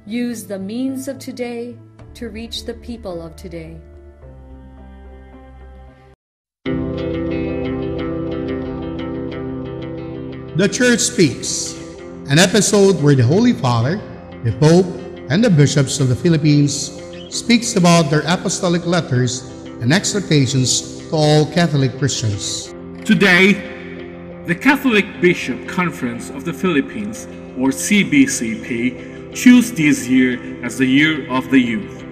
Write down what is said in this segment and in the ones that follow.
Use the means of today to reach the people of today. The Church Speaks, an episode where the Holy Father, the Pope, and the bishops of the Philippines speaks about their apostolic letters and exhortations to all Catholic Christians. Today, the Catholic Bishop Conference of the Philippines, or CBCP, choose this year as the Year of the Youth,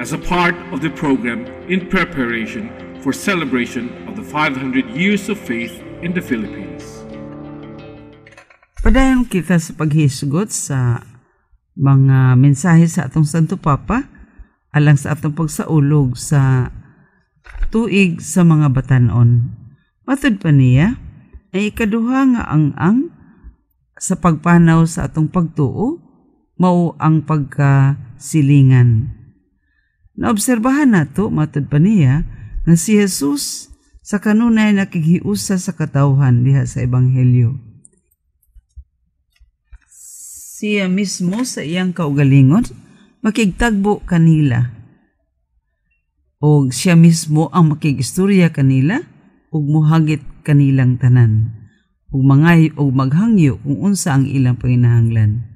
as a part of the program in preparation for celebration of the 500 years of faith in the Philippines. Padayon kita sa paghisgot sa mga mensahe sa atong Santo Papa alang sa atong pagsaulog sa tuig sa mga batan-on. Matud pa niya, ay ikaduha nga ang sa pagpanaw sa atong pagtuo mao ang pagkasilingan. Naobserbahan nato matud pa niya nga si Jesus sa kanunay nakighiusa sa katawhan diha sa Ebanghelyo. Siya mismo sa iyang kaugalingon makigtagbo kanila. Og siya mismo ang makigistorya kanila ug muhagit kanilang tanan ug mangay og maghangyo kung unsa ang ilang panginahanglan.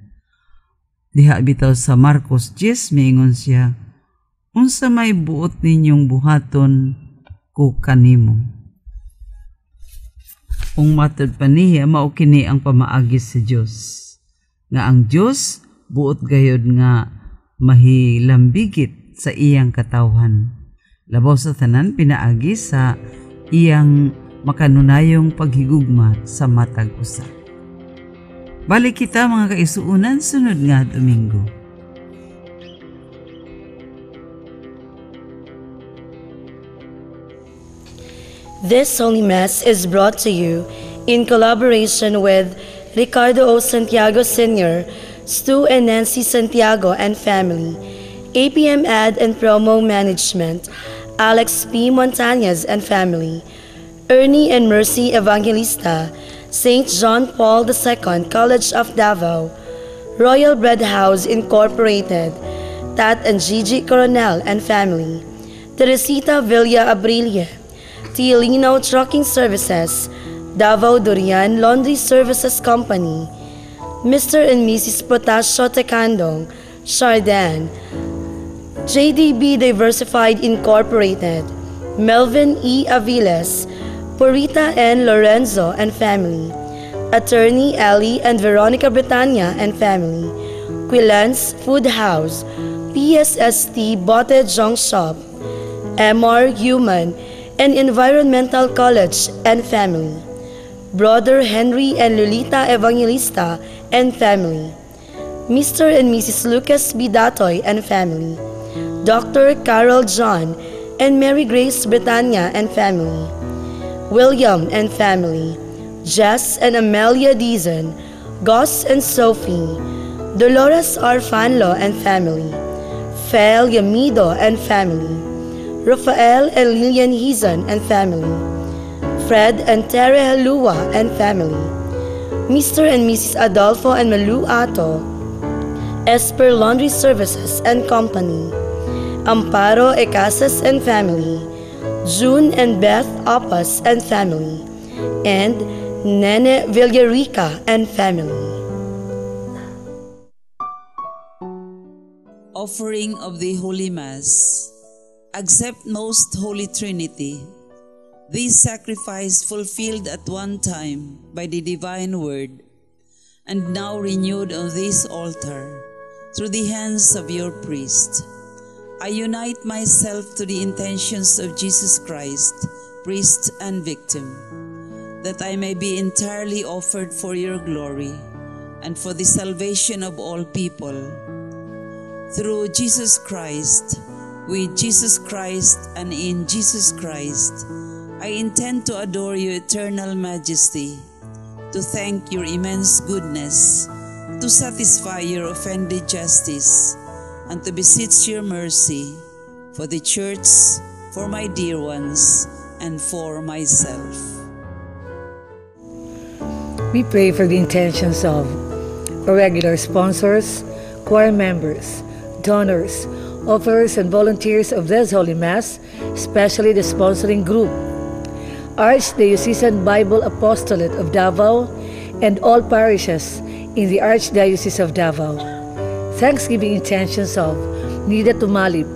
Diha bitaw sa Marcos 10 miingon siya, unsa may buot ninyong buhaton ko kanimo. Ung matud pa niya mao kini ang pamaagi sa Dios, nga ang Dios buot gayod nga mahilambigit sa iyang katawhan. Labaw sa tanan pinaagi sa iyang makanunayong paghigugma sa matag usa. Balik kita mga kaisuunan sunod nga Domingo. This Holy Mass is brought to you in collaboration with Ricardo O. Santiago Sr., Stu and Nancy Santiago and family, APM Ad and Promo Management, Alex P. Montañez and family, Ernie and Mercy Evangelista, St. John Paul II College of Davao, Royal Bread House Incorporated, Tat and Gigi Coronel and family, Teresita Villa Abrilia, Tiolino Trucking Services, Davao Durian Laundry Services Company, Mr. and Mrs. Protasio Tecandong, Chardin, JDB Diversified Incorporated, Melvin E. Aviles, Purita N. Lorenzo and family, Attorney Ellie and Veronica Britannia and family, Quilans Food House, PSST Bote Junk Shop, MR Human and Environmental College and family, Brother Henry and Lolita Evangelista and family, Mr. and Mrs. Lucas B. Datoy and family, Dr. Carol John and Mary Grace Britannia and family, William and family, Jess and Amelia Deason, Gus and Sophie, Dolores R. Fanlo and family, Fel Yamido and family, Rafael and Lillian Hizon and family, Fred and Tere Halua and family, Mr. and Mrs. Adolfo and Malu Ato, Esper Laundry Services and Company, Amparo Ecasas and family, June and Beth Apas and family, and Nene Villarica and family. Offering of the Holy Mass. Accept, Most Holy Trinity, this sacrifice fulfilled at one time by the Divine Word, and now renewed on this altar through the hands of your priest. I unite myself to the intentions of Jesus Christ, priest and victim, that I may be entirely offered for your glory and for the salvation of all people. Through Jesus Christ, with Jesus Christ, and in Jesus Christ, I intend to adore your eternal majesty, to thank your immense goodness, to satisfy your offended justice, and to beseech your mercy for the Church, for my dear ones, and for myself. We pray for the intentions of our regular sponsors, choir members, donors, offerers and volunteers of this Holy Mass, especially the sponsoring group, Archdiocesan Bible Apostolate of Davao, and all parishes in the Archdiocese of Davao. Thanksgiving intentions of Nida Tumalip,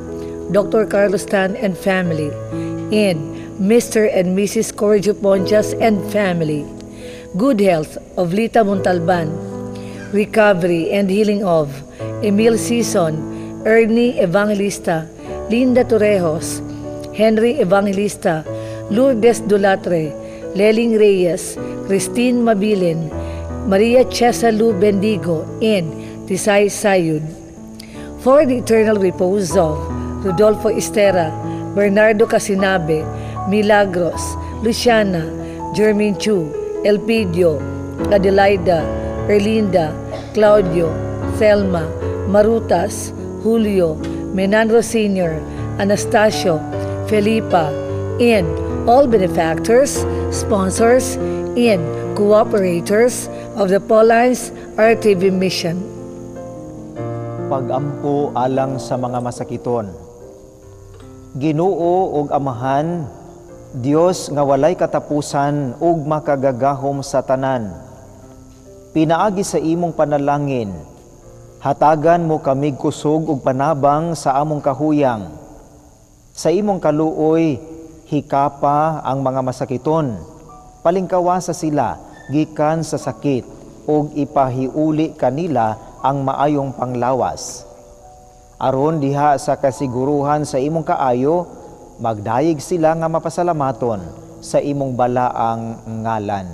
Dr. Carlos Tan and family, and Mr. and Mrs. Corjo Ponjas and family. Good health of Lita Montalban, recovery and healing of Emil Sison, Ernie Evangelista, Linda Torrejos, Henry Evangelista, Lourdes Dulatre, Leling Reyes, Christine Mabilin, Maria Chesa Lu Bendigo, and Tisay Sayud. For the eternal repose of Rodolfo Estera, Bernardo Casinabe, Milagros, Luciana, Jermaine Chu, Elpidio, Adelaida, Erlinda, Claudio, Thelma, Marutas, Julio, Menandro Sr., Anastasio, Felipa, and all benefactors, sponsors, and cooperators of the Paulines RTV Mission. Pagampo alang sa mga masakiton. Ginoo ug Amahan, Dios nga walay katapusan ug makagagahom sa tanan. Pinaagi sa imong panalangin, hatagan mo kami kusog ug panabang sa among kahuyang. Sa imong kaluoy, hikapa ang mga masakiton. Palingkawasa sila gikan sa sakit ug ipahiuli kanila ang maayong panglawas. Aron diha sa kasiguruhan sa imong kaayo, magdayeg sila nga mapasalamaton sa imong balaang ngalan.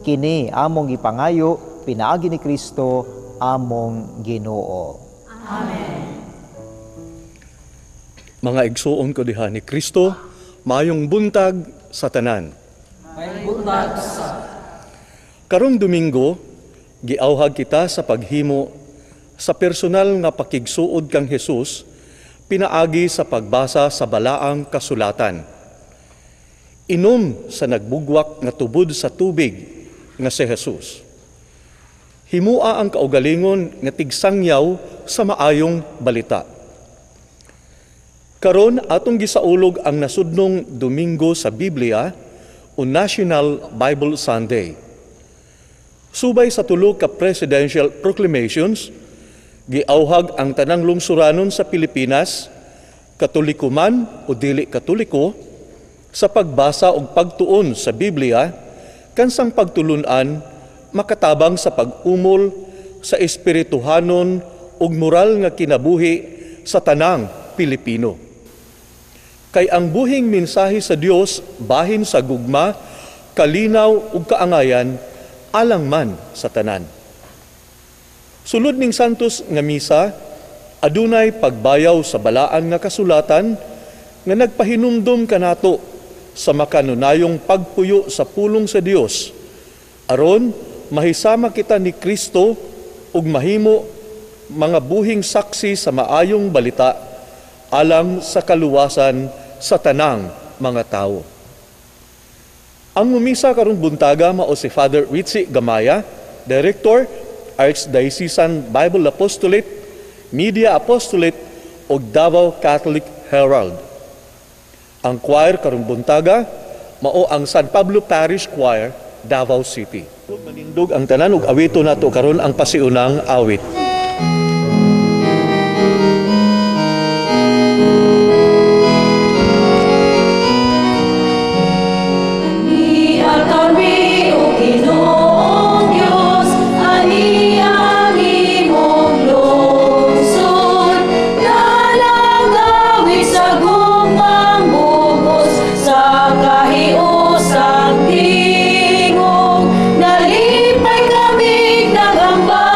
Kini among gipangayo pinaagi ni Kristo among Ginoo. Amen. Mga igsuon ko diha ni Kristo, maayong buntag sa tanan. Maayong buntag sa Karong Domingo, giawhag kita sa paghimo sa personal nga pakigsuod kang Hesus pinaagi sa pagbasa sa balaang kasulatan. Inom sa nagbugwak nga tubod sa tubig nga si Jesus. Himua ang kaugalingon nga tigsangyaw sa maayong balita. Karon atong gisaulog ang nasudnong Domingo sa Biblia o National Bible Sunday. Subay sa tulo ka presidential proclamations, giauhag ang tanang lungsuranon sa Pilipinas, Katoliko man o dili Katoliko, sa pagbasa og pagtuon sa Biblia, kansang pagtulunan makatabang sa pag-umol sa espirituhanon ug moral nga kinabuhi sa tanang Pilipino. Kay ang buhing mensahe sa Dios bahin sa gugma, kalinaw ug kaangayan alang man sa tanan. Sulod ning Santos nga misa, adunay pagbayaw sa balaan nga kasulatan nga nagpahinumdom kanato sa makanunayong pagpuyo sa pulong sa Dios. Aron mahisama kita ni Kristo ug mahimo mga buhing saksi sa maayong balita alang sa kaluwasan sa tanang mga tawo. Ang mumisa karong buntaga mao si Father Ritzy Gamaya, Director, Archdiocesan Bible Apostolate, Media Apostolate ug Davao Catholic Herald. Ang choir karong buntaga mao ang San Pablo Parish Choir, Davao City. Manindog ang tanan ug awito nato karon ang pasiunang awit. Nalipay kami nagamba.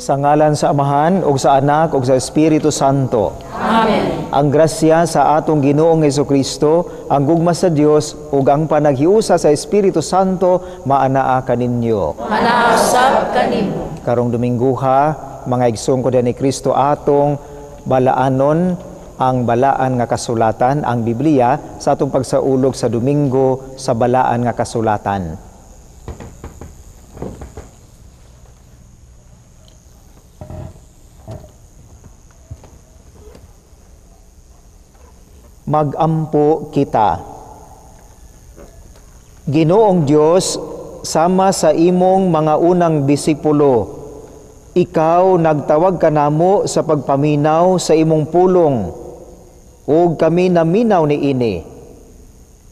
Sa ngalan sa Amahan, ug sa Anak, ug sa Espiritu Santo. Amen. Ang grasya sa atong Ginoong Hesukristo, ang gugma sa Dios ug ang panaghiusa sa Espiritu Santo maanaa kaninyo. Maanaa usab kanimo. Karong Domingguha, mga igsoon ko ni Kristo, atong balaanon ang balaan nga kasulatan, ang Biblia, sa atong pagsaulog sa Domingo sa balaan nga kasulatan. Magampo kita. Ginoong Dios, sama sa imong mga unang disipulo, ikaw nagtawag kanamo sa pagpaminaw sa imong pulong, ug kami naminaw niini.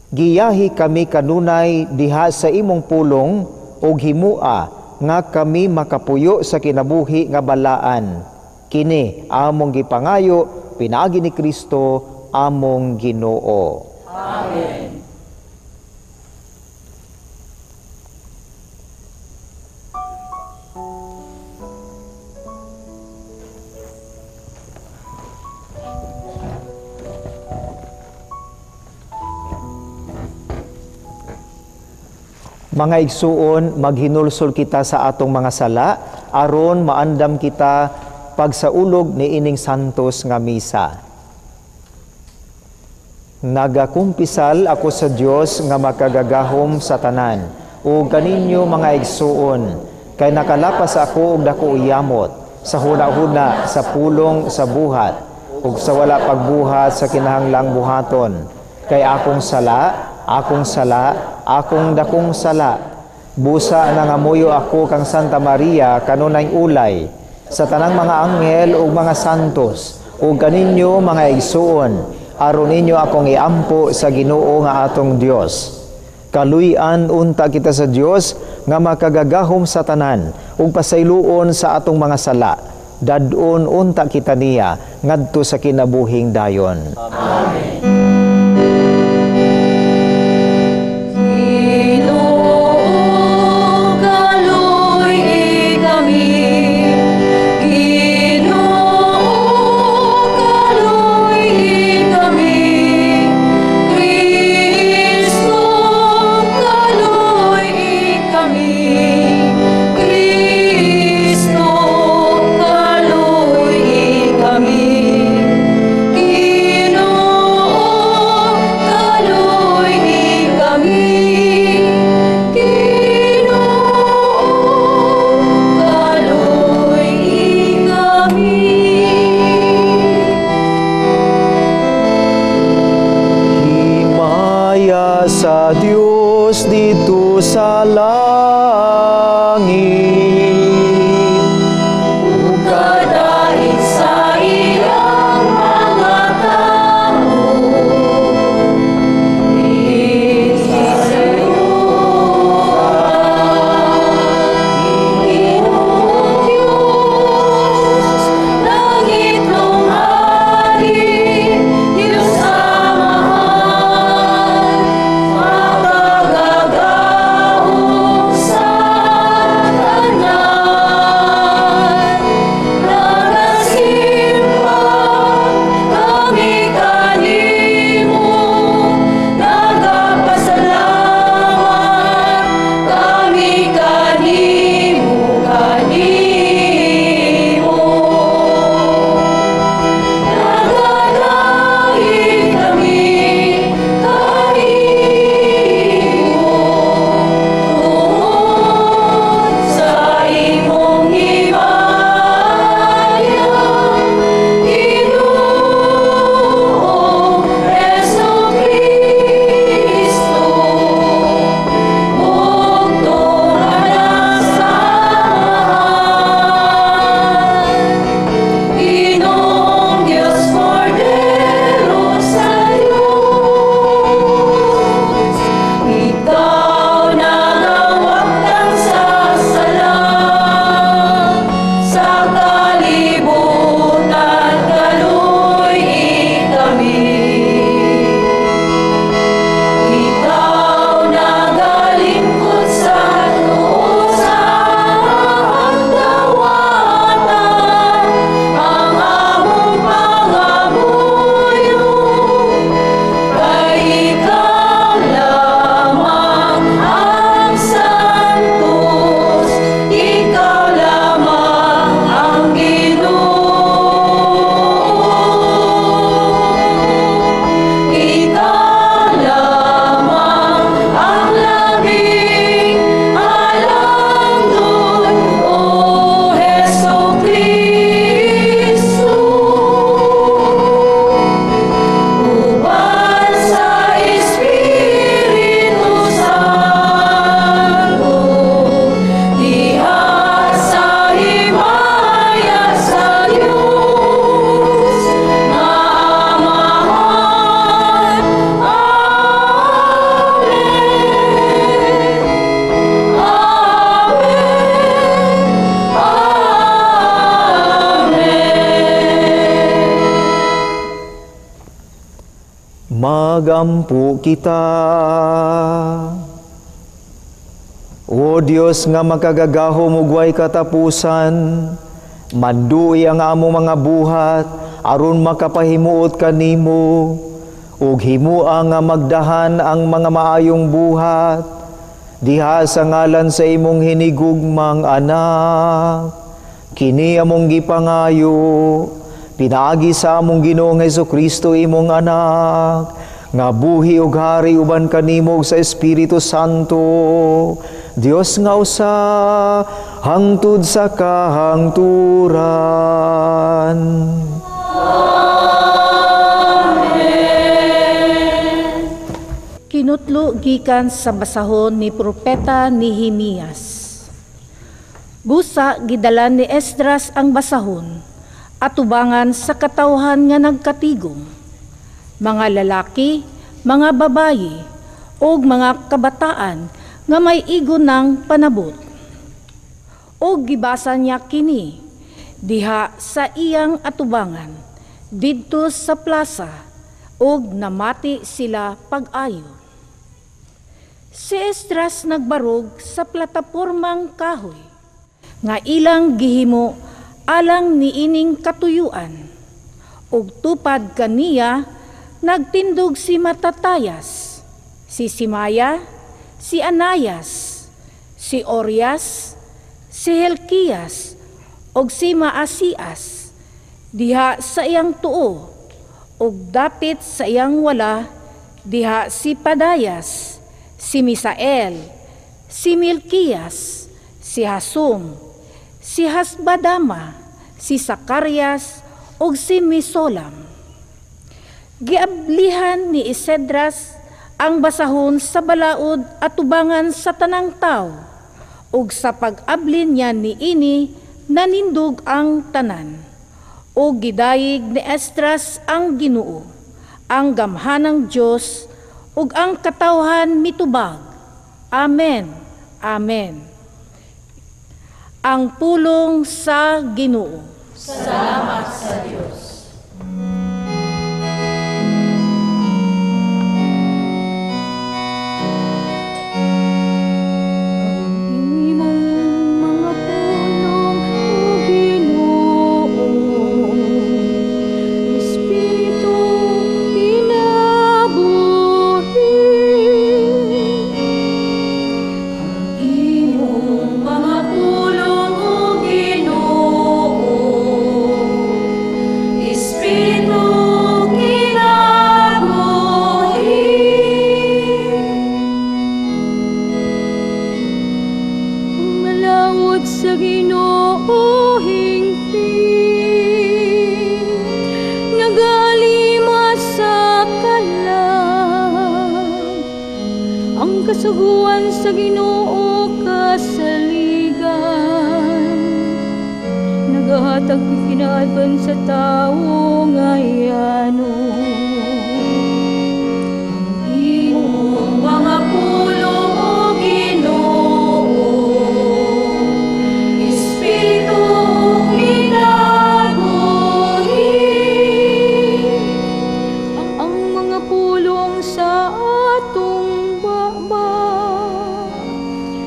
Giyahi kami kanunay diha sa imong pulong ug himua nga kami makapuyo sa kinabuhi nga balaan. Kini among gipangayo pinaagi ni Kristo among Ginoo. Amen. Mga igsuon, maghinulsol kita sa atong mga sala aron maandam kita pagsaulog niining santos nga misa. Nagakumpisal ako sa Dios nga makagagahom sa tanan, ug kaninyo mga igsuon, kay nakalapas ako og dako yamot sa huna-huna, sa pulong, sa buhat, ug sa wala pagbuhat sa kinahanglang buhaton. Kay akong sala, akong sala, akong dakong sala. Busa nangamuyo ako kang Santa Maria kanunay ulay, sa tanang mga anghel ug mga santos, ug kaninyo mga igsuon, aron ninyo akong iampo sa Ginoo nga atong Dios. Kaluy-an unta kita sa Dios nga makagagahom sa tanan ug pasayloon sa atong mga sala. Dad-on unta kita niya ngadto sa kinabuhing dayon. Amen. Kami. Ginoo. Magampo kita. O Dios nga makagagahom ug way katapusan, mandui ang among mga buhat aron makapahimuot kanimo, ug himua nga magdahan ang mga maayong buhat diha sa ngalan sa imong hinigugmang anak. Kini among gipangayo pinaagi sa among Ginoong Hesukristo imong anak, nga buhi ug hari uban kanimo sa Espiritu Santo, Dios nga usa hangtod sa kahangturan. Amen. Kinutlo gikan sa basahon ni Propeta Nehemias. Busa gidala ni Esdras ang basahon atubangan sa katawhan nga nagkatigom, mga lalaki, mga babayi, ug mga kabataan nga may igo ng panabot. Og gibasa niya kini diha sa iyang atubangan didto sa plaza, ug namati sila pag-ayo. Si Esdras nagbarog sa platapormang kahoy nga ilang gihimo alang niining katuyuan, ug tupad kaniya nagtindog si Matatayas, si Simaya, si Anayas, si Orias, si Helkias, ug si Maasias, diha sa iyang tuo, ug dapit sa iyang wala, diha si Padayas, si Misael, si Milkias, si Hasum, si Hasbadama, si Sakarias, ug si Misolam. Giablihan ni Isedras ang basahon sa balaod atubangan sa tanang tao, ug sa pag-abli niya niini nanindog ang tanan. Ug gidayeg ni Esdras ang Ginoo, ang gamhanang Dios, ug ang katawhan mitubag. Amen. Amen. Ang pulong sa Ginoo. Salamat sa Dios. Kasuguan sa Ginoo kasaligan, nagahatag kinaadban sa tawo ngayano. Ang imong mga pulong, o Ginoo, Espiritu kinabuhi. Ang mga pulong sa atong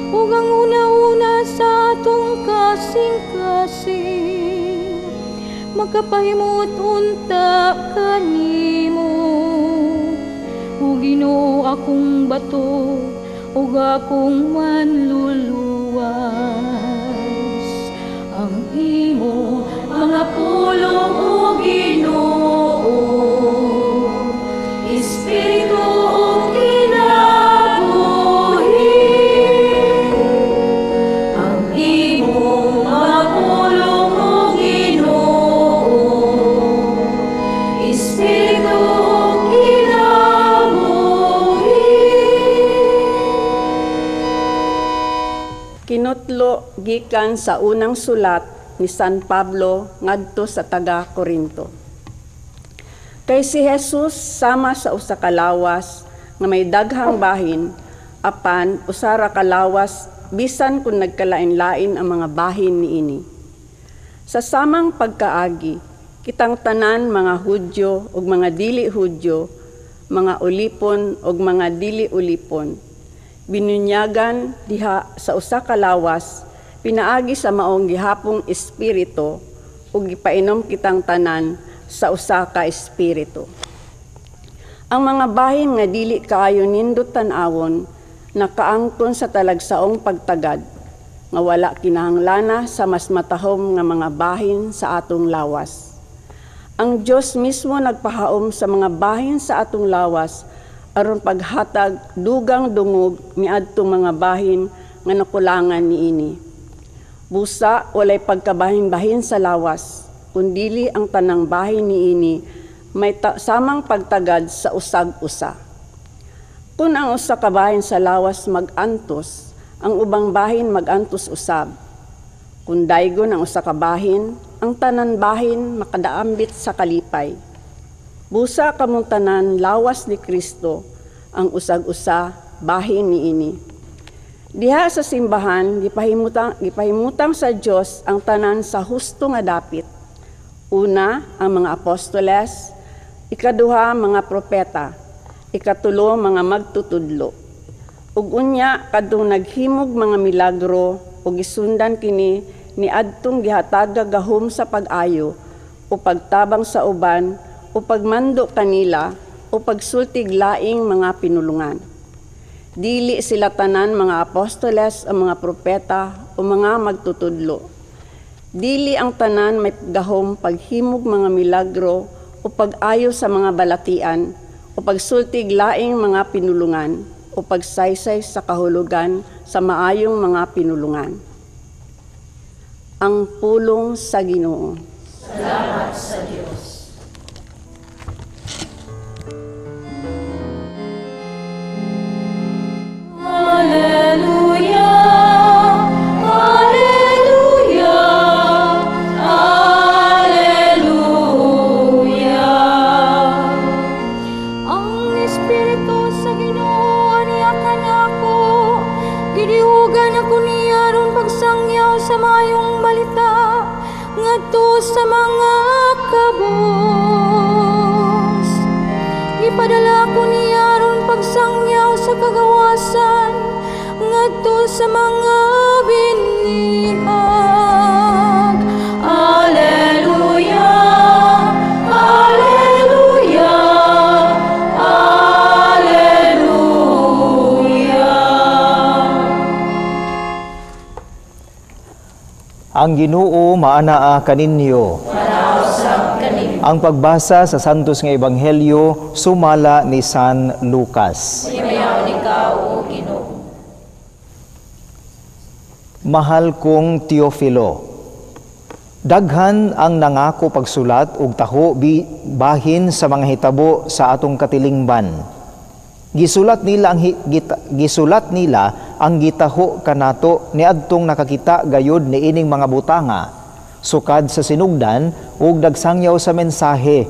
ug ang una-una sa atong kasing-kasing, makapahimuot unta kanimo. O Ginoo, akong bato ug akong manluluwas, ang imo mga pulong, o Ginoo, Espiritu ug kinabuhi. Ang imong mga pulong, o Ginoo, Espiritu ug kinabuhi. Kinutlo gikan sa unang sulat ni San Pablo ngadto sa taga Korinto. Kay si Jesus sama sa usa ka lawas nga may daghang bahin, apan usa ra ka lawas bisan kun nagkalain-lain ang mga bahin niini. Sa samang pagkaagi, kitang tanan mga Hudyo ug mga dili Hudyo mga ulipon ug mga dili ulipon. Binunyagan diha sa usa ka lawas pinaagi sa maong gihapong espiritu ug gipainom kitang tanan sa usa ka espiritu. Ang mga bahin nga dili kaayo nindot tan-awon nakaangkon sa talagsaong pagtagad nga wala kinahanglana sa mas matahom nga mga bahin sa atong lawas. Ang Dios mismo nagpahaom sa mga bahin sa atong lawas aron paghatag dugang dungog niadtong mga bahin nga nakulangan niini. Busa walay pagkabahin-bahin sa lawas, kundili ang tanang bahin niini may samang pagtagad sa usag-usa. Kun ang usa ka bahin sa lawas mag-antos, ang ubang bahin mag-antos usab. Kun daygon ang usa ka bahin, ang tanan bahin makadaambit sa kalipay. Busa kamong tanan lawas ni Kristo, ang usag-usa bahin niini. Diha sa simbahan, gipahimutang sa Dios ang tanan sa husto nga dapit. Una, ang mga apostoles, ikaduha, mga propeta, ikatulo, mga magtutudlo. Ug unya kadtong naghimog mga milagro ug gisundan kini niadtong gihatagag gahom sa pag-ayo o pagtabang sa uban o pagmando kanila o pagsultig laing mga pinulungan. Dili sila tanan mga apostoles o mga propeta o mga magtutudlo. Dili ang tanan may gahom paghimog mga milagro o pag-ayo sa mga balatian o pagsultig laing mga pinulungan o pagsaysay sa kahulugan sa maayong mga pinulungan. Ang pulong sa Ginoo. Salamat sa Dios. Alleluia, alleluia, alleluia. Ang Espiritu sa Ginoo aniya kanako, gidihugan ako niya aron pagsangyaw sa maayong balita ngadto sa mga kabos. Gipadala ko niya aron pagsangyaw sa kagawasan ngadto sa mga binihag. Alleluia, alleluia, alleluia. Ang Ginoo maanaa kaninyo. Ang pagbasa sa Santos nga Ebanghelyo sumala ni San Lucas. Mahal kong Teofilo, daghan ang nangako pagsulat og taho bahin sa mga hitabo sa atong katilingban. Gisulat nila ang gitaho kanato niadtong nakakita gayud niining mga butanga, sukad sa sinugdan ug dagsangyaw sa mensahe.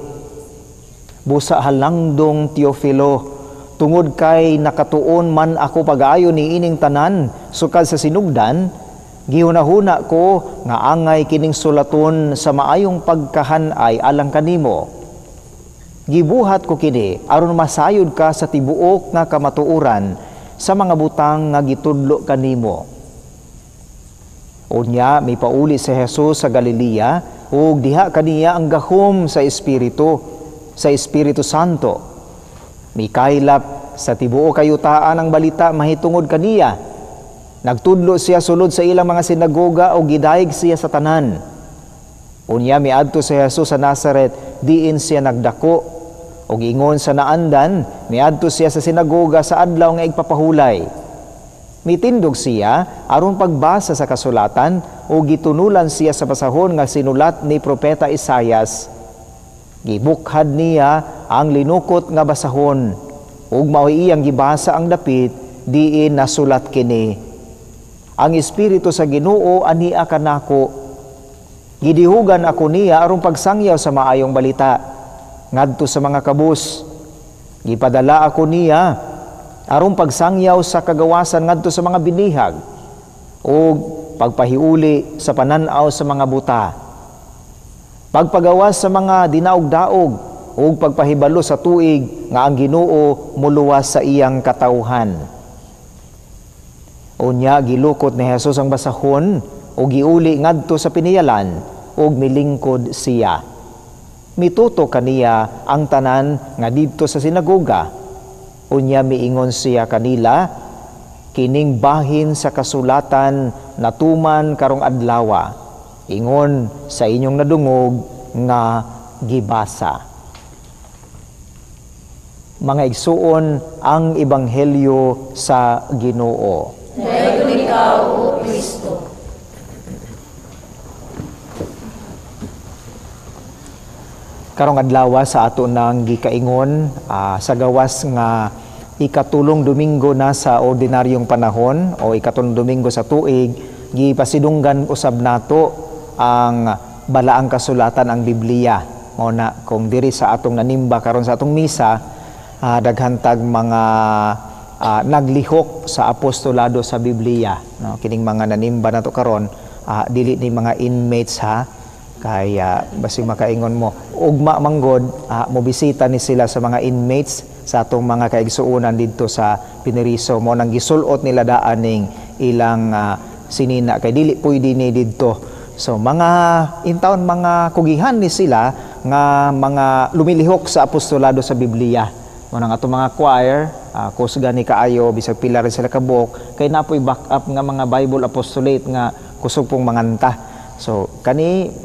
Busa halangdong Teofilo, tungod kay nakatuon man ako pag-ayo niining tanan sukad sa sinugdan, gihunahuna ko nga angay kining sulaton sa maayong pagkahanay alang kanimo. Gibuhat ko kini aron masayod ka sa tibuok nga kamatuoran sa mga butang nga gitudlo kanimo. Unya mipauli si Jesus sa Galilea ug diha kaniya ang gahom sa Espiritu Santo. Mikaylap sa tibuok kayutaan ang balita mahitungod kaniya. Nagtudlo siya sulod sa ilang mga sinagoga o gidayeg siya sa tanan. Unya miadto si Jesus sa Nazaret, diin siya nagdako. Og ingon sa naandan, miadto siya sa sinagoga sa adlaw nga igpapahulay. Mitindog siya aron pagbasa sa kasulatan o gitunulan siya sa basahon nga sinulat ni Propeta Isayas. Gibukhad niya ang linukot nga basahon ug mao'y iyang gibasa ang dapit diin nasulat kini. Ang Espiritu sa Ginoo ania kanako. Gidihugan ako niya aron pagsangyaw sa maayong balita ngadto sa mga kabus. Gipadala ako niya aron pagsangyaw sa kagawasan ngadto sa mga binihag ug pagpahiuli sa panan-aw sa mga buta, pagpagawas sa mga dinaog-daog, ug pagpahibalo sa tuig nga ang Ginoo moluwas sa iyang katawhan. Unya gilukot ni Jesus ang basahon ug giuli ngadto sa piniyalan ug milingkod siya. Mituto kaniya ang tanan nga didto sa sinagoga. Unya miingon siya kanila, kining bahin sa kasulatan natuman karong adlawa, ingon sa inyong nadungog nga gibasa. Mga igsuon, ang ebanghelyo sa Ginoo. Dayon ikaw, O Kristo. Karong adlaw sa ato nang gikaingon sa gawas nga ikatulong Domingo na sa ordinaryong panahon o ikatulong Domingo sa tuig, gipasidunggan usab nato ang balaang kasulatan, ang Biblia. Mao na kung diri sa atong nanimba karon sa atong misa, daghan tag mga naglihok sa apostolado sa Biblia, no? Kining mga nanimba nato karon, dili ni mga inmates ha, kay basig makaingon mo ugma manggod, mobisita ni sila sa mga inmates sa atong mga kaigsuonan didto sa Pineriso. Mo nang gisulot nila daan ning ilang sinina kay dili pwede ni didto. So mga intawon mga kugihan ni sila nga mga lumilihok sa apostolado sa Biblia. Mo nang atong mga choir, kusgan ni kaayo bisag pila rin sila kabuok kay napoy back up nga mga Bible apostolate nga kusog pong manganta. So kani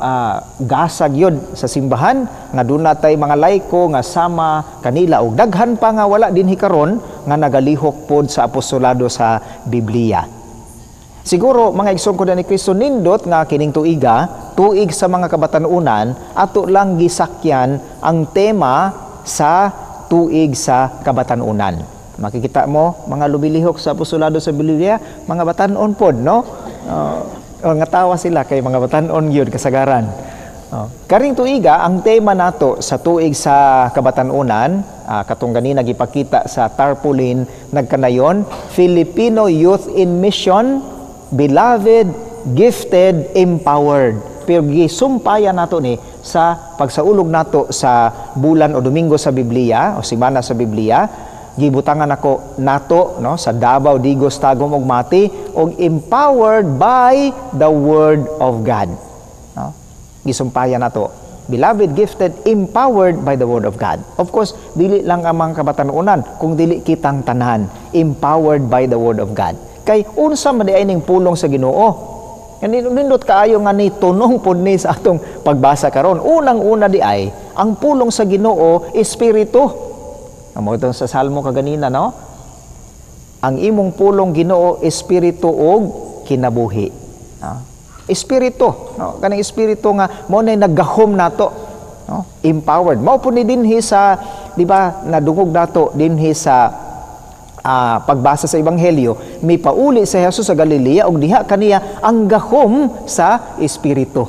gasag yun sa simbahan nga duna tay mga laiko nga sama kanila og daghan pa nga wala dinhi karon nga nagalihok pod sa apostolado sa Biblia. Siguro mga igsoon ko ni Kristo, nindot nga kining tuiga, tuig sa mga kabatanunan, ato lang gisakyan ang tema sa tuig sa kabatanunan. Makikita mo mga lumilihok sa apostolado sa Biblia, mga batanon pod, no? Nga tawa sila kay mga batanon gyud kasagaran. Karing tuiga ang tema nato sa tuig sa kabatanunan, katong ganina gipakita sa tarpaulin nagkanayon, Filipino Youth in Mission, Beloved, Gifted, Empowered. Pero gisumpayan nato ni sa pagsaulog nato sa bulan o Domingo sa Biblia o semana sa Biblia, gibutangan ako nato, no, sa Davao, Digos, Tagum ug Mati, og empowered by the Word of God, no? Gisumpayan nato, beloved, gifted, empowered by the Word of God. Of course, dili lang ang mga kabatanunan, kung dili kitang tanan empowered by the Word of God. Kay unsa man diay ning pulong sa Ginoo? Nindot kaayo nga ni tunong pud ni sa atong pagbasa karon. Unang-una di ay ang pulong sa Ginoo espiritu. Amo itong sa Salmo kaganina, no? Ang imong pulong Ginoo espiritu og kinabuhi. Espiritu, no? Kaning espiritu nga mo nay naggahom nato, no? Empowered. Mao pud ni dinhi sa, di ba, nadungog nato dinhi sa pagbasa sa ebanghelyo, may pauli sa Jesus sa Galilea og diha kaniya ang gahom sa espiritu.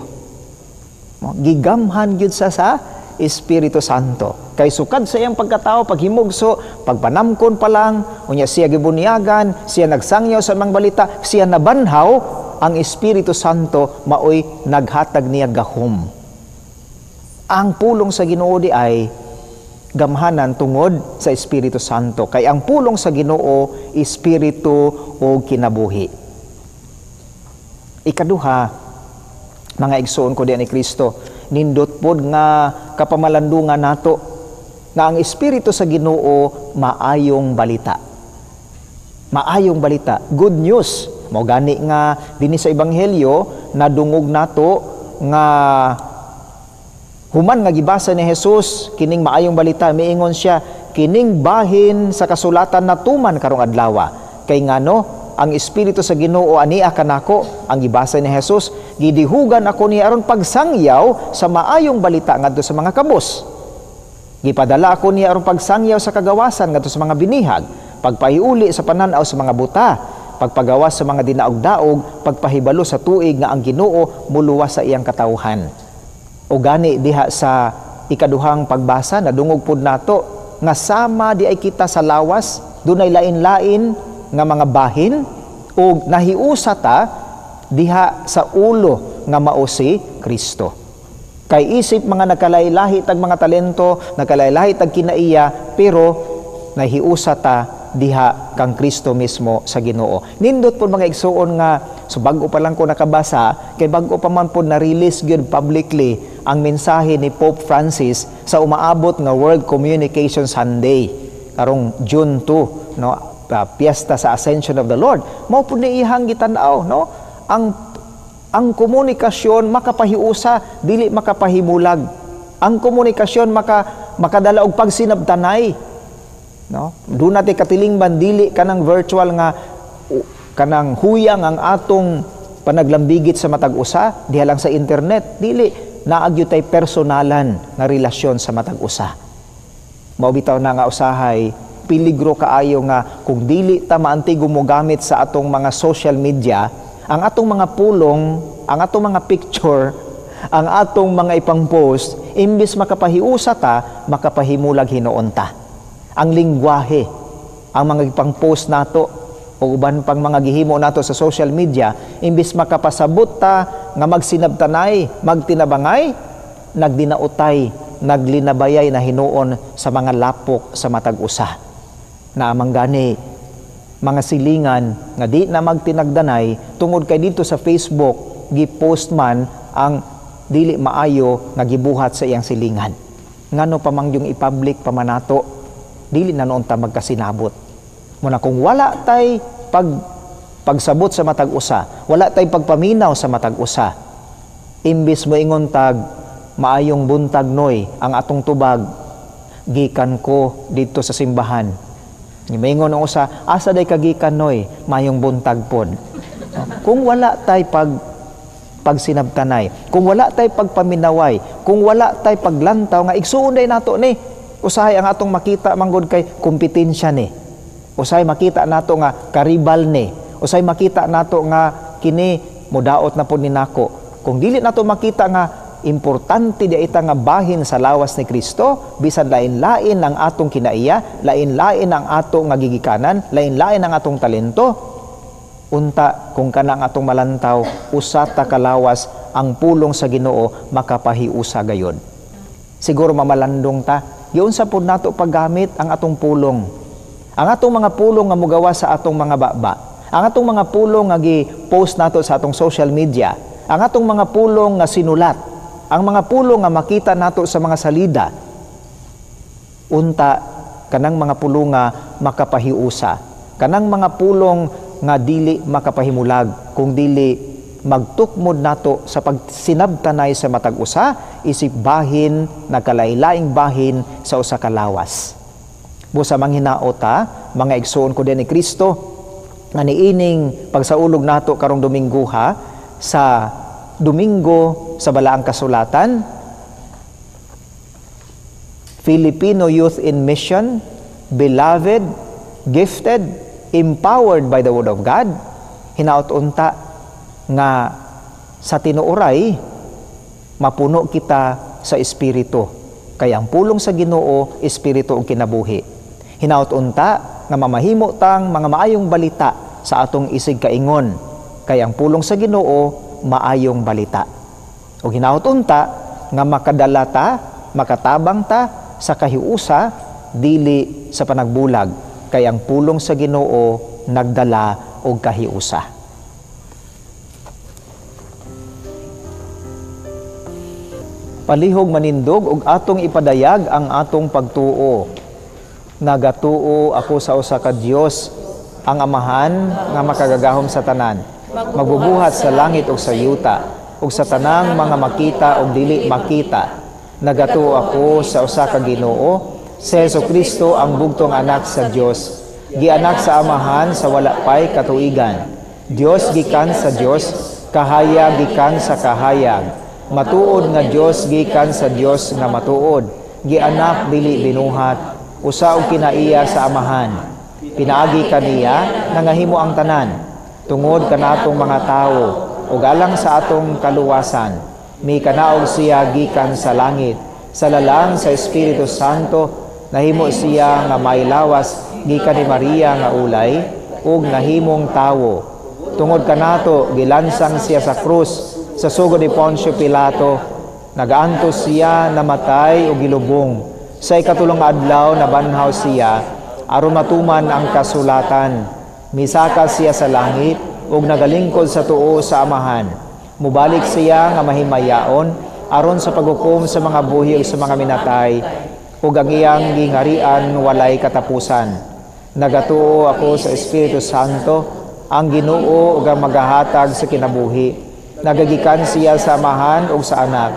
Gigamhan gyud sa Espiritu Santo. Kay sukad sa iyang pagkatao, paghimugso, pagpanamkon pa lang, unya siya gibunyagan, siya nagsangyaw sa mga balita, siya nabanhaw, ang Espiritu Santo maoy naghatag niya gahom. Ang pulong sa Ginoo di ay gamhanan tungod sa Espiritu Santo. Kay ang pulong sa Ginoo, espiritu o kinabuhi. Ikaduha, mga igsoon ko diyan ni Kristo, nindot pod nga kapamalandungan nato nga ang espiritu sa Ginoo maayong balita. Maayong balita, good news. Mao gani nga dinhi sa ebanghelyo nadungog nato nga human nga gibasa ni Jesus kining maayong balita, miingon siya kining bahin sa kasulatan natuman karong adlaw. Kay ngano ang espiritu sa Ginoo ania kanako, ang gibasa ni Jesus, gidihugan ako niya aron pagsangyaw sa maayong balita ngadto sa mga kabos. Gipadala ako niya aron pagsangyaw sa kagawasan ngadto sa mga binihag, pagpahiuli sa panan-aw sa mga buta, pagpagawas sa mga dinaog-daog, pagpahibalo sa tuig nga ang Ginoo muluwas sa iyang katawhan. O gani diha sa ikaduhang pagbasa nadungog pud nato nga sama di ay kita sa lawas, dunay lain-lain nga mga bahin ug nahiusa ta diha sa ulo nga mao si Kristo. Kay isip mga nagkalailahi tag mga talento, nagkalailahi tag kinaiya, pero nahiusa ta diha kang Kristo mismo sa Ginoo. Nindot po mga igsuon nga so bag-o pa lang ko nakabasa, kay bag-o pa man po na-release gyud publicly ang mensahe ni Pope Francis sa umaabot nga World Communication Sunday karong June 2, no, piyesta sa Ascension of the Lord. Mao pud ni iyang gitan-aw, no, ang komunikasyon makapahiusa, dili makapahimulag. Ang komunikasyon makadala og pagsinabtanay, no? Doon natin katilingban, dili kanang virtual nga kanang huyang ang atong panaglambigit sa matag usa diha lang sa internet, dili naa gyud tay personalan nga relasyon sa matag usa. Mao bitaw na nga usahay peligro kaayo nga kung dili ta maantigo mogamit sa atong mga social media, ang atong mga pulong, ang atong mga picture, ang atong mga ipang-post, imbis makapahiusa ta, makapahimulag hinuon ta. Ang lingwahe, ang mga ipang-post nato o uban pang mga gihimo nato sa social media, imbis makapasabot ta nga magsinabtanay, magtinabangay, nagdinautay, naglinabayay na hinuon sa mga lapok sa matag usa. Naamang gani mga silingan nga di na magtinagdanay tungod kay dito sa Facebook gi-post man ang dili maayo nga gibuhat sa iyang silingan. Ngano pa mang yung i-public pa man nato, dili na noon ta magkasinabot. Muna kung wala tay pagsabot sa matag usa, wala tay pagpaminaw sa matag usa, imbis mo ingon tag maayong buntag noy ang atong tubag, gikan ko didto sa simbahan. Maingon ang usa, asa day kagikan noy, maayong buntag pod. Kung wala tay pagsinabtanay, kung wala tay pagpaminaway, kung wala tay paglantaw nga igsuon day nato ni, usahay ang atong makita manggod kay kompetensya ni. Usahay makita nato nga karibal ni. Usahay makita nato nga kini mudaot na pod ni nako. Kung dili nato makita nga importante di ita nga bahin sa lawas ni Kristo, bisan lain-lain ang atong kinaiya, lain-lain ang atong nga gigikanan, lain-lain ang atong talento, unta kung kana ang atong malantaw, usa ta ka lawas ang pulong sa Ginoo makapahiusa gayon. Siguro mamalandong ta, giunsa pud nato paggamit ang atong pulong. Ang atong mga pulong nga mugawa sa atong mga baba, ang atong mga pulong nga gi-post nato sa atong social media, ang atong mga pulong nga sinulat, ang mga pulong nga makita nato sa mga salida, unta kanang mga pulong nga makapahiusa, kanang mga pulong nga dili makapahimulag, kung dili magtukmod nato sa pagsinabtanay sa matag usa, isip bahin nagkalailaing bahin sa usa ka lawas. Busa manghinaot ta, mga igsuon ko din ni Kristo, nga niining pagsaulog nato karong Dominguha sa Domingo sa Balaang Kasulatan, Filipino Youth in Mission, beloved, gifted, empowered by the Word of God, hinaot unta nga sa tinuoray mapuno kita sa Espiritu. Kay ang pulong sa Ginoo, Espiritu ang kinabuhi. Hinaot unta nga mamahimo tang mga maayong balita sa atong isig kaingon. Kay ang pulong sa Ginoo, maayong balita. O hinaot unta nga makadala ta, makatabang ta sa kahiusa, dili sa panagbulag. Kay ang pulong sa Ginoo nagdala og kahiusa. Palihog manindog og atong ipadayag ang atong pagtuo. Nagatuo ako sa usa ka Dios, ang Amahan nga makagagahom sa tanan, magbubuhat sa langit ug sa yuta, ug sa tanang mga makita ug dili makita. Nagatuo ako sa usa ka Ginoo, si Jesucristo ang bugtong anak sa Dios, gianak sa Amahan sa wala pay katuigan. Dios gikan sa Dios, kahayag gikan sa kahayag, matuod nga Dios gikan sa Dios nga matuod, gianak dili binuhat, usa og kinaiya sa Amahan. Pinaagi kaniya nangahimo ang tanan, tungod kanatong mga tawo ug alang sa atong kaluwasan. Mikanaog siya gikan sa langit, sa lalang sa Espiritu Santo, nahimo siya nga mailawas gikan ni Maria nga ulay ug nahimong tawo. Tungod kanato gilansang siya sa krus sa sugod ni Poncio Pilato, Nagaantos siya, namatay ug gilubong. Sa ikatulong adlaw nabanhaw siya aron matuman ang kasulatan. Misaka siya sa langit ug nagalingkod sa tuo sa Amahan. Mubalik siya nga mahimayaon aron sa paghukom sa mga buhi ug sa mga minatay, ug ang iyang giharian walay katapusan. Nagatuo ako sa Espiritu Santo, ang Ginoo ug ang magahatag sa kinabuhi. Nagagikan siya sa Amahan ug sa Anak.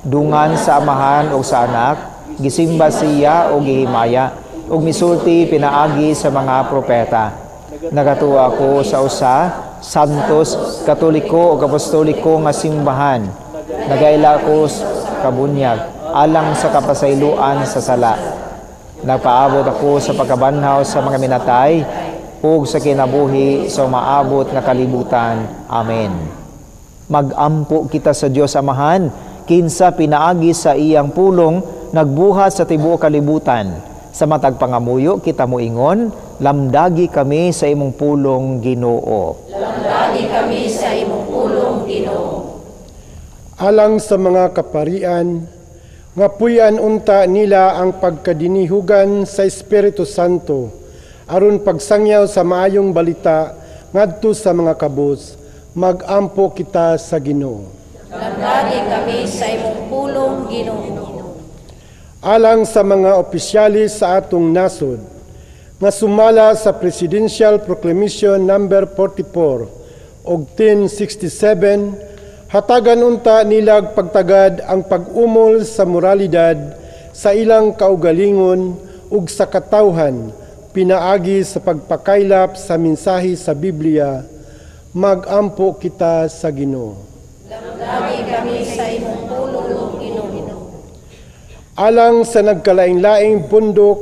Dungan sa Amahan ug sa Anak, gisimba siya ug gihimaya, ug misulti pinaagi sa mga propeta. Nagatuo ako sa usa, Santos, Katoliko ug Apostoliko nga simbahan. Nagaila ako kabunyag alang sa kapasayloan sa sala. Nagpaabot ako sa pagkabanhaw sa mga minatay ug sa kinabuhi sa umaabot nga kalibutan. Amen. Magampo kita sa Dios Amahan, kinsa pinaagi sa iyang pulong nagbuhat sa tibuok kalibutan. Sa matag pangamuyo kita moingon, lamdagi kami sa imong pulong, Ginoo. Lamdagi kami sa imong pulong, Ginoo. Alang sa mga kaparian, nga puy-an unta nila ang pagkadinihugan sa Espiritu Santo aron pagsangyaw sa maayong balita ngadto sa mga kabus, magampo kita sa Ginoo. Lamdagi kami sa imong pulong, Ginoo. Alang sa mga opisyalis sa atong nasod nga sumala sa Presidential Proclamation number 44 og 1067, hatagan unta nilag pagtagad ang pag-umol sa moralidad sa ilang kaugalingon ug sa katawhan pinaagi sa pagpakaylap sa mensahe sa Biblia. Magampo kita sa Ginoo. Lamdagi kami sa imong pulong, Ginoo. Alang sa nagkalaing-laing bundok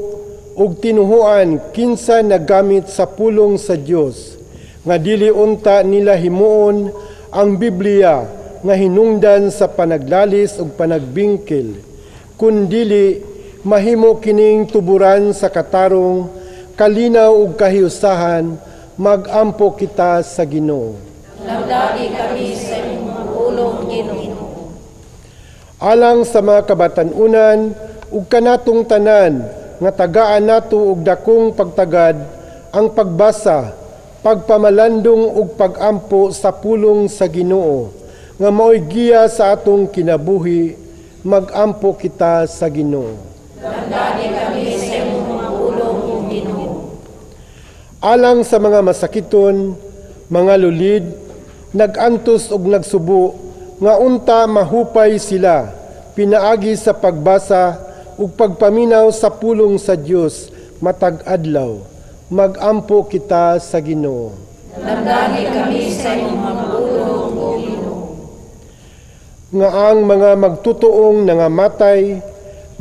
ug tinuhuan kinsa naggamit sa pulong sa Dios nga dili unta nila himuon ang Biblia nga hinungdan sa panaglalis ug panagbingkil, kundili mahimo kining tuburan sa katarong, kalinaw ug kahiusahan. Magampo kita sa Ginoo. Lamdagi kami sa imong pulong, Ginoo. Alang sa mga kabatan-unan ug kanatong tanan nga tagaan nato og dakong pagtagad ang pagbasa, pagpamalandong ug pagampo sa pulong sa Ginoo nga maoy giya sa atong kinabuhi, magampo kita sa Ginoo. Lamdagi kami sa imong pulong, Ginoo. Alang sa mga masakiton, mga lulid, nagantos ug nagsubo nga unta mahupay sila pinaagi sa pagbasa ug pagpaminaw sa pulong sa Dios matag adlaw, magampo kita sa Ginoo. Lamdagi kami sa imong pulong, Ginoo. Nga ang mga magtutuong nangamatay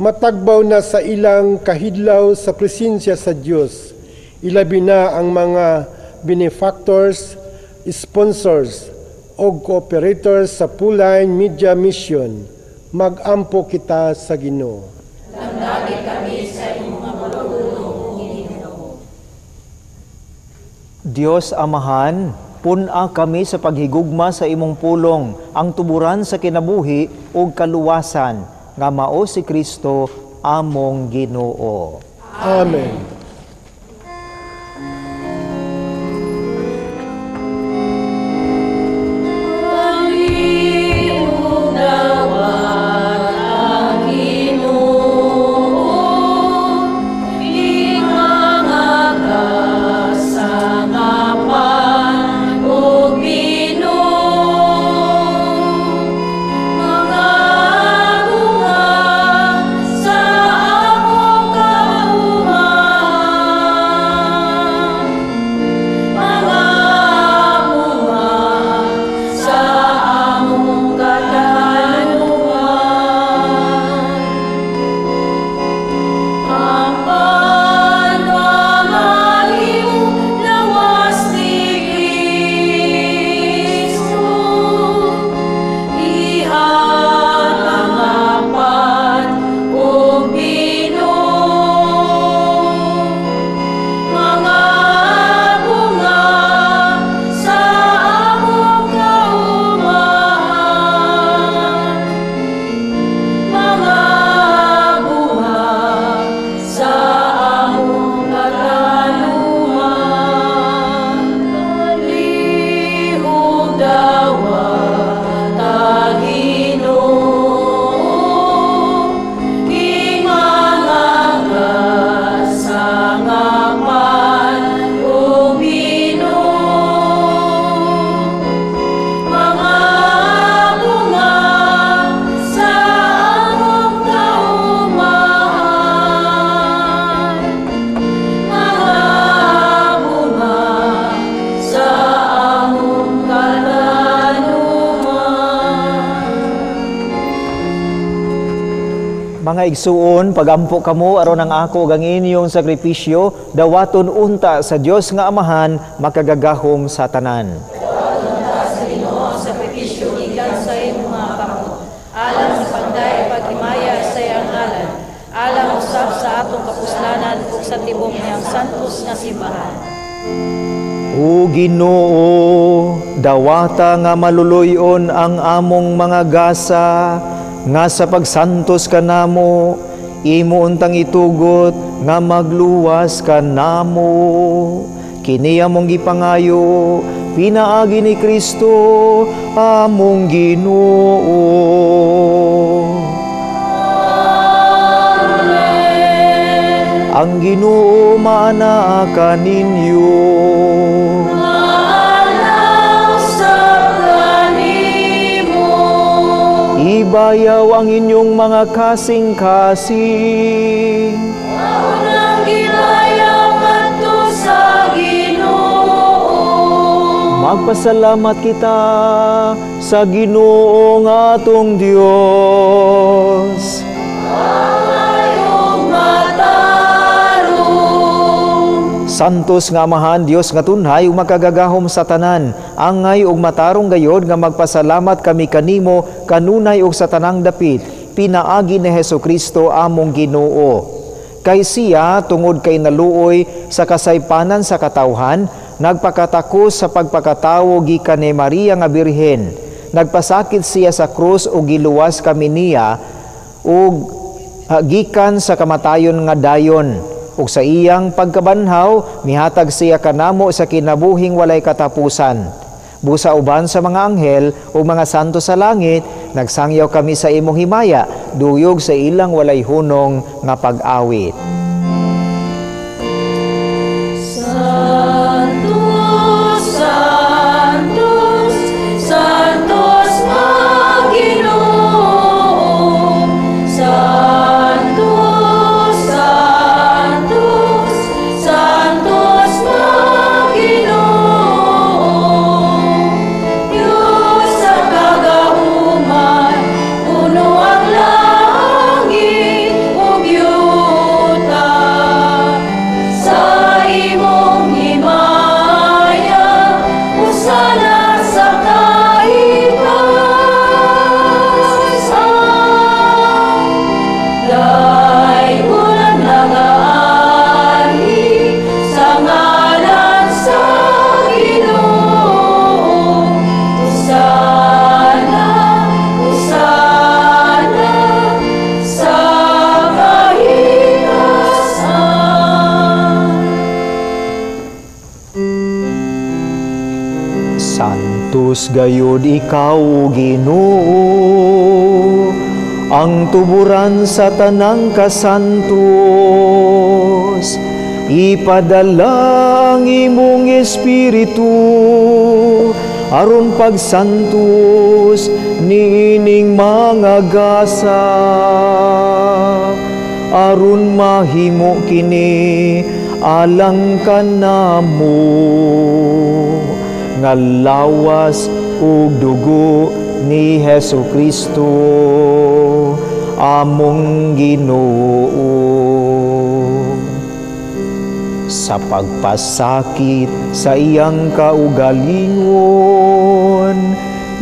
matagbaw na sa ilang kahidlaw sa presensya sa Dios, ilabi na ang mga benefactors, sponsors o cooperators sa Puline Media Mission. Magampo kita sa Ginoo. Lamdagi kami sa imong pulong, Ginoo. Dios Amahan, pun-a kami sa paghigugma sa imong pulong, ang tuburan sa kinabuhi ug kaluwasan, nga mao si Kristo among Ginoo. Amen. Sa among kaumahan. Mga igsuon, pagampo kamo aron ang ako ug ang inyong sakripisyo dawaton unta sa Dios nga Amahan makagagahom sa tanan. Dawaton unta sa Ginoo ang sakripisyo gikan sa imong mga kamot, alang sa pagday paghimaya sa iyang ngalan, alang usab sa atong kapuslanan ug sa tibok niyang santos nga simbahan. O Ginoo, dawata nga maluluy-on ang among mga gasa, nga sa pagsantos kanamo, imo untang itugot nga magluwas kanamo. Kini among gipangayo, pinaagi ni Kristo among Ginoo. Amen. Ang Ginoo maanaa kaninyo. Ibayaw ang inyong mga kasing-kasing. Unang gibayaw ngadto sa Ginoo. Magpasalamat kita sa Ginoo nga atong Dios. Angayong matarong. Santos nga Amahan, Dios nga tunhay ug makagagahom sa tanan, angay ug matarong gayod nga magpasalamat kami kanimo kanunay ug sa tanang dapit, pinaagi ni Hesukristo among Ginoo. Kay siya tungod kay naluoy sa kasaypanan sa katawhan, nagpakatakos sa pagpakatawo gikan ni Maria nga Birhen. Nagpasakit siya sa krus ug giluwas kami niya ug gikan sa kamatayon nga dayon. Ug sa iyang pagkabanhaw, mihatag siya kanamo sa kinabuhing walay katapusan. Busa uban sa mga anghel ug mga santo sa langit, nagsangyaw kami sa imong himaya, duyog sa ilang walay hunong nga pag-awit. Santos, Santos, Santos nga Ginoo, Santos, Santos, Santos nga Ginoo, Dios sa kagahuman, puno ang langit ug yuta sa imong himaya, usana sa kaitasan. Daygon ang nagaanhi sa ngalan sa Ginoo. Hosana, hosana sa kahitasan. Santos gayod ikaw, Ginoo, ang tuburan sa tanang kasantos. Ipadala ang imong espiritu aron pagsantos niining mga gasa, aron mahimo kini alang kanamo nga lawas ug dugo ni Hesukristo among Ginoo. Sa pagpasakit sa iyang kaugalingon,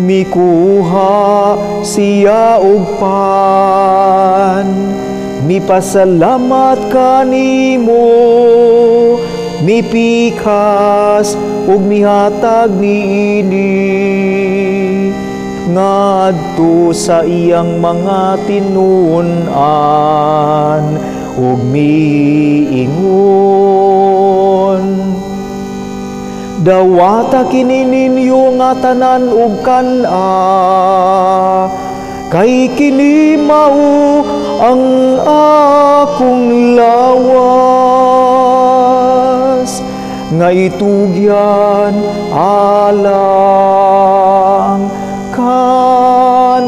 mikuha siya og pan, mipasalamat kanimo, mipikas ug mihatag niini ngadto sa iyang mga tinun-an ug miingon, dawata kini ninyo nga tanan ug kan-a, kay kini mao ang akong lawas nga itugyan alang kaninyo.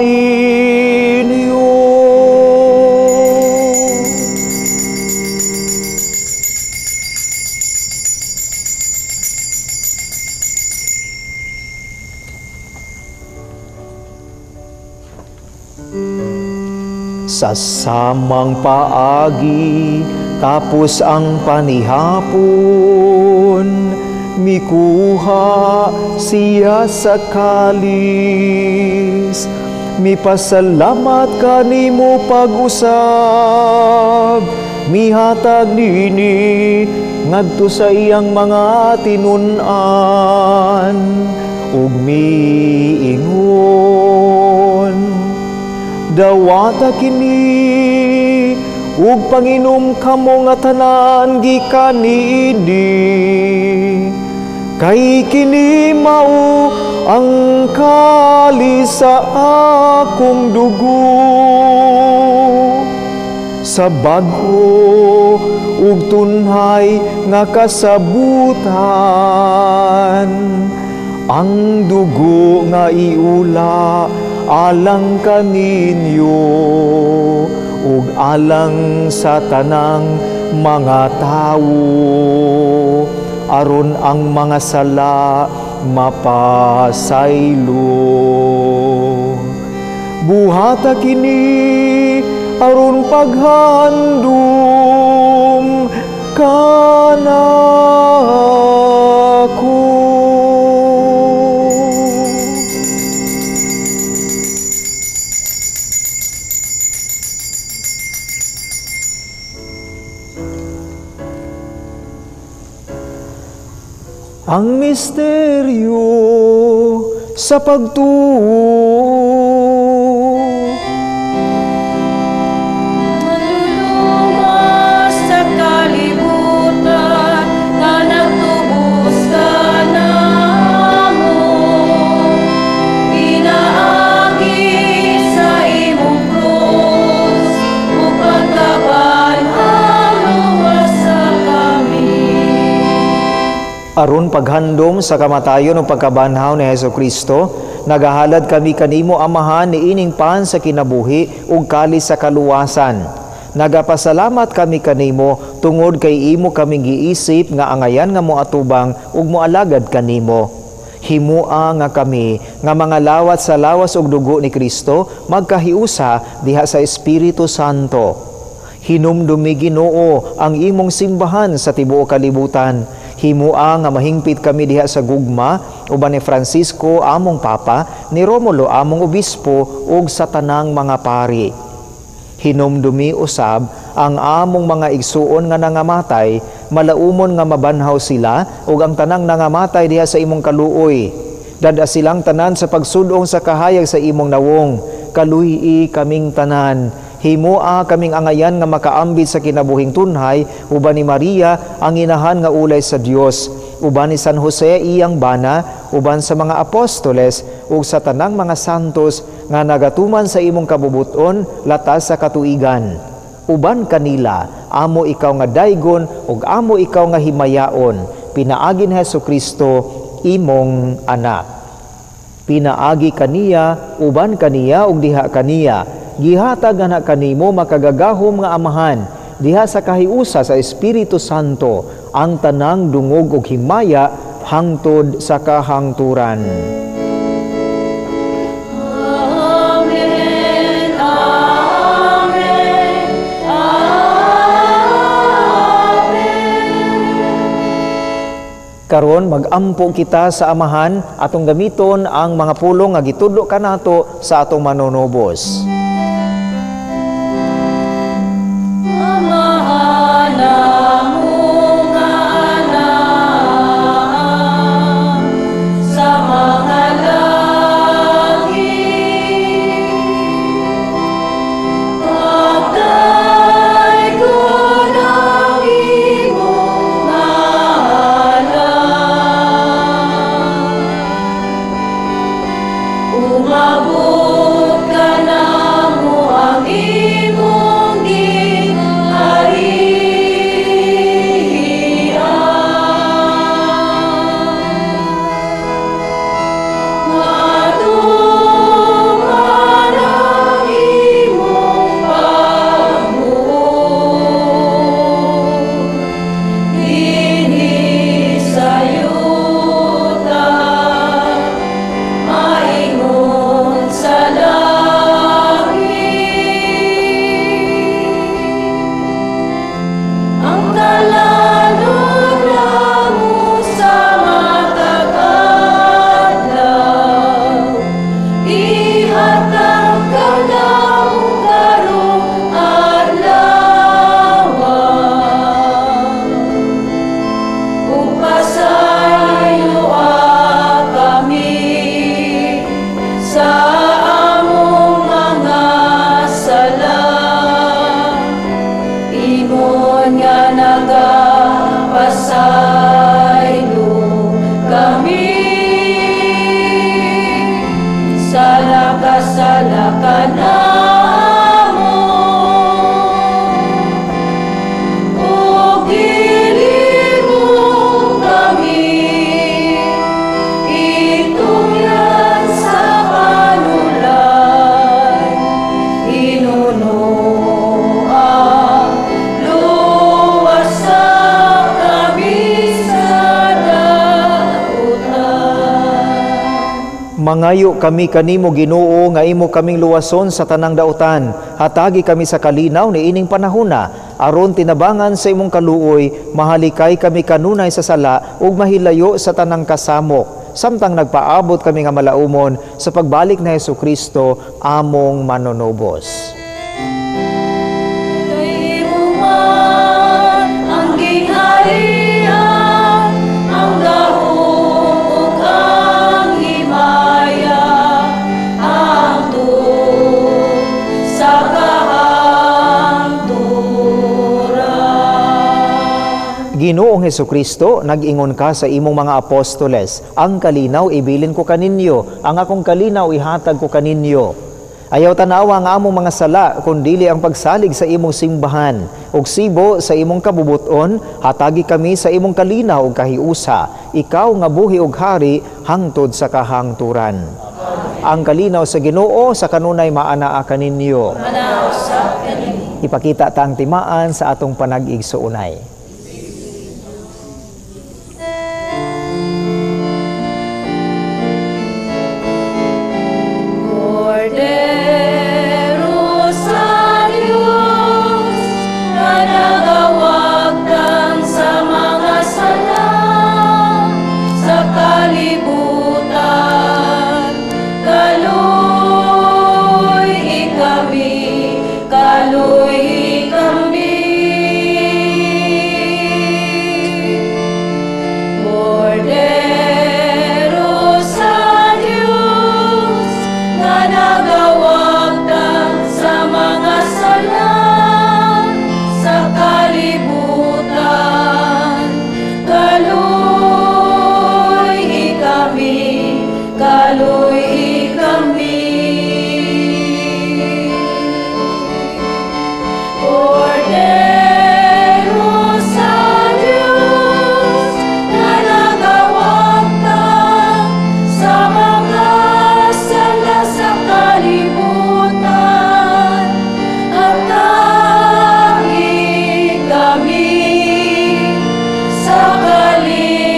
Sa samang paagi tapos ang panihapon, mikuha siya sa kalis. Mipasalamat kanimo pag-usab, mihatag nini ngadto sa iyang mga tinun-an ug miingon, dawata kini ug panginom kamo nga tanan gikan niini, kay kini mao ang kalis sa akong dugo sa bag-o ug tunhay nga kasabutan, ang dugo nga iula alang kaninyo ug alang sa tanang mga tawo, aron ang mga sala mapasaylo. Buhata kini aron paghandom kanako. Ang misteryo sa pagtuo. Manluluwas sa kalibutan nga nagtubos kanamo, pinaagi sa imong krus ug pagkabanhaw luwasa kami. Aron paghandom sa kamatayon o pagkabanhaw ni Hesus Kristo, nagahalad kami kanimo Amahan niining pan sa kinabuhi ug kalis sa kaluwasan. Nagapasalamat kami kanimo tungod kay imo kaming giisip nga angayan nga moatubang ug moalagad kanimo. Himua nga kami nga mga lawat sa lawas ug dugo ni Kristo magkahiusa diha sa Espiritu Santo. Hinumdumi Ginoo ang imong simbahan sa tibuok kalibutan. Himua nga mahingpit kami diha sa gugma uban ni Francisco among Papa, ni Romulo among Obispo ug sa tanang mga pari. Hinumdumi usab ang among mga igsuon nga nangamatay, malaumon nga mabanhaw sila ug ang tanang nangamatay diha sa imong kaluoy. Dad-a silang tanan sa pagsudong sa kahayag sa imong nawong. Kaluhi kaming tanan. Himua kaming angayan nga makaambit sa kinabuhing tunhay uban ni Maria ang inahan nga ulay sa Dios, uban ni San Jose iyang bana, uban sa mga apostoles ug sa tanang mga santos nga nagatuman sa imong kabubuton latas sa katuigan. Uban kanila amo ikaw nga daygon ug amo ikaw nga himayaon, pinaagi ni Hesus Kristo imong anak. Pinaagi kaniya, uban kaniya ug diha kaniya, gihatag ana kanimo makagagahom nga Amahan diha sa kahiusa sa Espiritu Santo ang tanang dungog ug himaya hangtod sa kahangturan. Amen, amen, amen. Karon magampo kita sa Amahan atong gamiton ang mga pulong nga gitudlo kanato sa atong manunubos. Umabot ka na. Mangayo kami kanimo, Ginoo, nga imo kaming luwason sa tanang dautan. Hatagi kami sa kalinaw niining panahona, aron tinabangan sa imong kaluoy, mahalikay kami kanunay sa sala ug mahilayo sa tanang kasamok, samtang nagpaabot kami nga malaumon sa pagbalik na Hesus Kristo among manunubos. Kay imo man ang gingharian, ang gahom ug ang himaya, hangtod sa kahangturan. Ginoong Hesukristo, nag-ingon ka sa imong mga apostoles, ang kalinaw ibilin ko kaninyo, ang akong kalinaw ihatag ko kaninyo. Ayaw tanawa ang among mga sala, kundili ang pagsalig sa imong simbahan. Ug sibo sa imong kabubuton, hatagi kami sa imong kalinaw ug kahiusa. Ikaw nga buhi ug hari hangtod sa kahangturan. Ang kalinaw sa Ginoo sa kanunay maanaa kaninyo. Manaa usab kanimo. Ipakita ta ang timaan sa atong panag-igsuonay. Kordero sa Diyos nga nagawagtang sa mga sala sa kalibutan, kaluy kami, kaluy kami. Kordero sa Diyos nga nagawagtang sa mga sala sa kalibutan, kaluy kami, kaluy kami. Kordero sa Diyos nga nagawagtang sa mga sala sa kalibutan, hatagi kami sa kalinaw.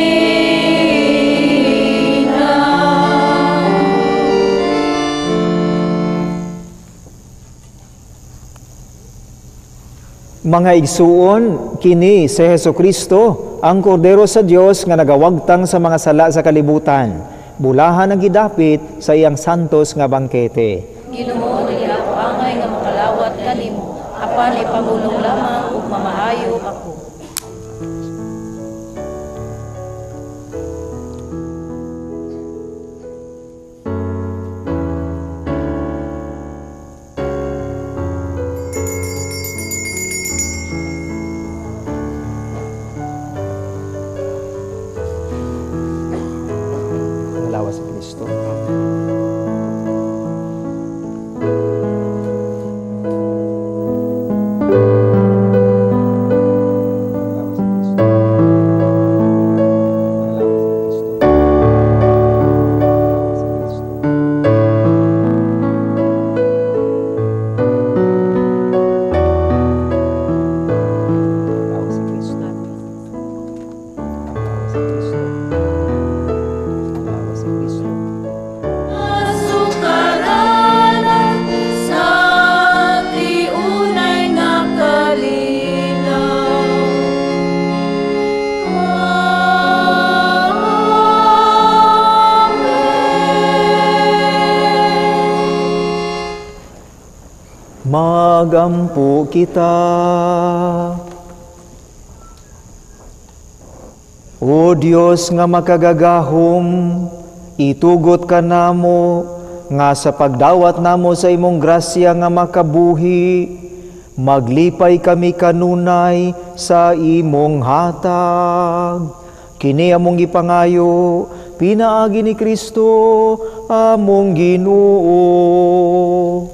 Mga igsuon, kini si Hesukristo, ang Kordero sa Dios nga nagawagtang sa mga sala sa kalibutan. Bulahan ang gidapit sa iyang santos nga bangkete. Ginoo, dili ako angay nga makalawat kanimo, apan ipabulong lamang ug mamaayo ako. Ang lawas sa Kristo. Masukaranan sa tiunay nga kalinaw. Amen. Magampo kita. O Dios nga makagagahom, itugot ka namo nga sa pagdawat namo sa imong grasya nga makabuhi, maglipay kami kanunay sa imong hatag. Kini among gipangayo, pinaagi ni Kristo among Ginoo.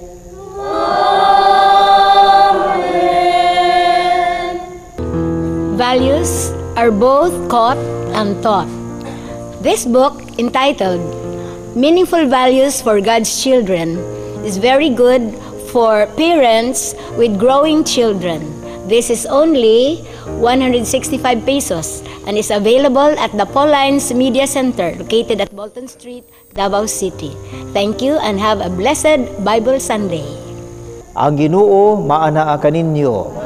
Values are both caught and taught. This book, entitled Meaningful Values for God's Children, is very good for parents with growing children. This is only 165 pesos. and is available at the Paulines Media Center located at Bolton Street, Davao City. Thank you and have a blessed Bible Sunday. Ang Ginoo maanaa kaninyo.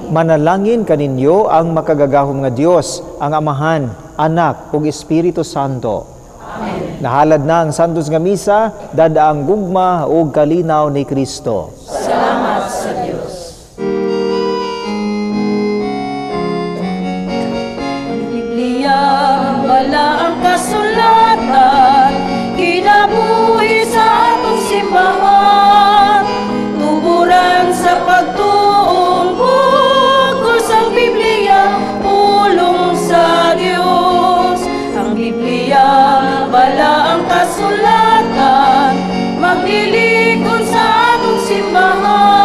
Manalangin kaninyo ang makagagahom nga Dios, ang Amahan, Anak ug Espiritu Santo. Amen. Nahalad na ang Santos nga Misa, dada ang gugma ug kalinaw ni Kristo. Salamat sa Dios. Ang Biblia, bala ang kasulatan, kinabuhi sa atong simbahan, tuburan sa pagtuong bukol sa Biblia, pulong sa Dios. Ang Biblia, bala ang kasulatan, maglilikon sa atong simbahan.